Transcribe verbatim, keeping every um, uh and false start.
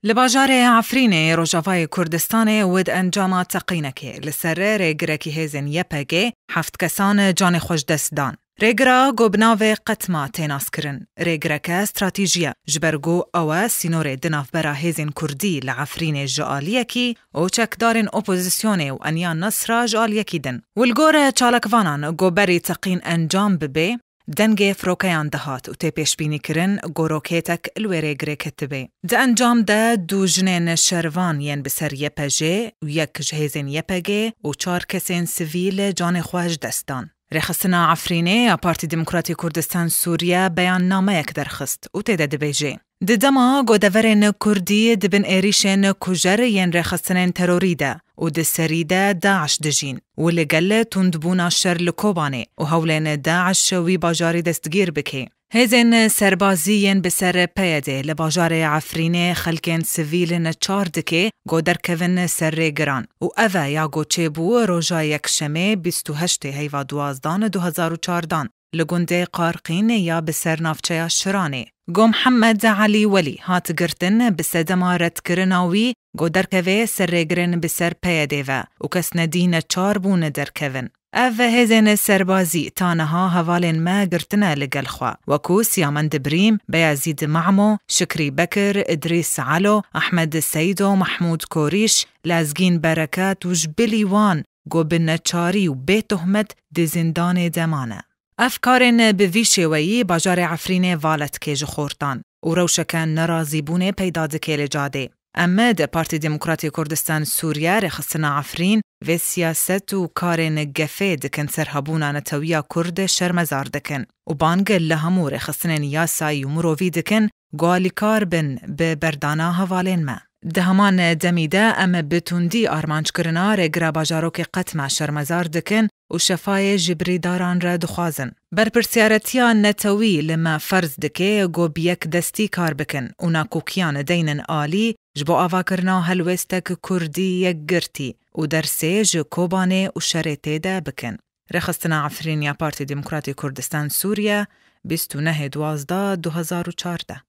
Li bajarê Efrînê Rojavayê Kurdistanê wê di encama teqînekê li ser rêgirekî hêzên Y P G heft kesan canê xwe ji dest dan. Rêgira ku bi navê Qetma tê naskirin. Rêgireke stratejî ye, ji ber ku ew e sînorê di navbera hêzên Kurdî li Efrînê ji aliyekî û çekdarên opozisyonê û Eniya Nesra ji aliyekî din. Û li gor çalakvanan ku berî teqîn encam bibe, dengê firokeyan dihat û tê pêşbînîkirin ku rokêtek li wê rêgirê ketibe. Di encam de du jinên şervan yên bi ser Y P G û yek ji hêzên Y P G û çar kesên sivîl canê xwe ji dest dan. Rêxistina Efrînê ya Partî Demokratî Kurdistan Sûriye beyannameyek derxist û tê de dibêje, di dema ku deverên Kurdî di bin êrîşên kujer yên rêxistinên terorî de û di serî de DAIŞ dijîn û li gel tundbûna şer li Kobanê û hewlên DAIŞ wî bajarî destgîr bike. Hêzên serbazî yên bi ser P Y D li bajarê Efrînê xelkên sivîl neçar dike ku derkevin ser rêgiran û ev e ya ku çêbû roja Yekşemê bîst û heştê heyva duwazdan du hezar û çardan li gundê Qarqîn ya bi ser navçeya Şiranê. Ku Mihemed Elî Welî hat girtin bi sedema redkirina wî ku derkeve ser rêgirin bi ser P Y D ve û kes nedî neçar bûn derkevin. Ev hêzên serbazî ta niha hevalên me girtine li gel xwe, wekû Siyamend Brîm, Beyazîd Mehmo, Şikrî Bekir, Idrîs Elo, Ehmed Seydo, Mehmûd Korîş, Lezgîn Bereket û ji bilî wan ku bi neçarî û bê tohmet di zîndanê de mane. Ev karên bi vî şêweyî bajarê Efrînê vala dike ji xortan û rewşeke nerazîbûnê peyda dike li cadê. Em di Partî Demokratî Kurdistan Sûriye Rêxistina Efrîn vê siyaset û karên gefê dikin ser hebûna netewiya Kurd şermezar dikin û bang li hemû rêxistinên yasayî û mirovî dikin ku alîkar bin bi berdana hevalên me. Di heman demî de em bi tundî armanckirina rêgira bajarokê Qetme şermezar dikin û şefayê ji birîdaran re dixwazin. Berpirsiyaretiya netewî li me ferz dike ku bi yek destî kar bikin û nakokiyan deynin alî ji bo avakirina helwêstek Kurdî yekgirtî û dersê ji Kobanê û şerê tê de bikin. Rêxistina Efrîn ya Partî Demokratî Kurdistan Sûriye, bîst û nehê duwazdeh du hezar û çardeh.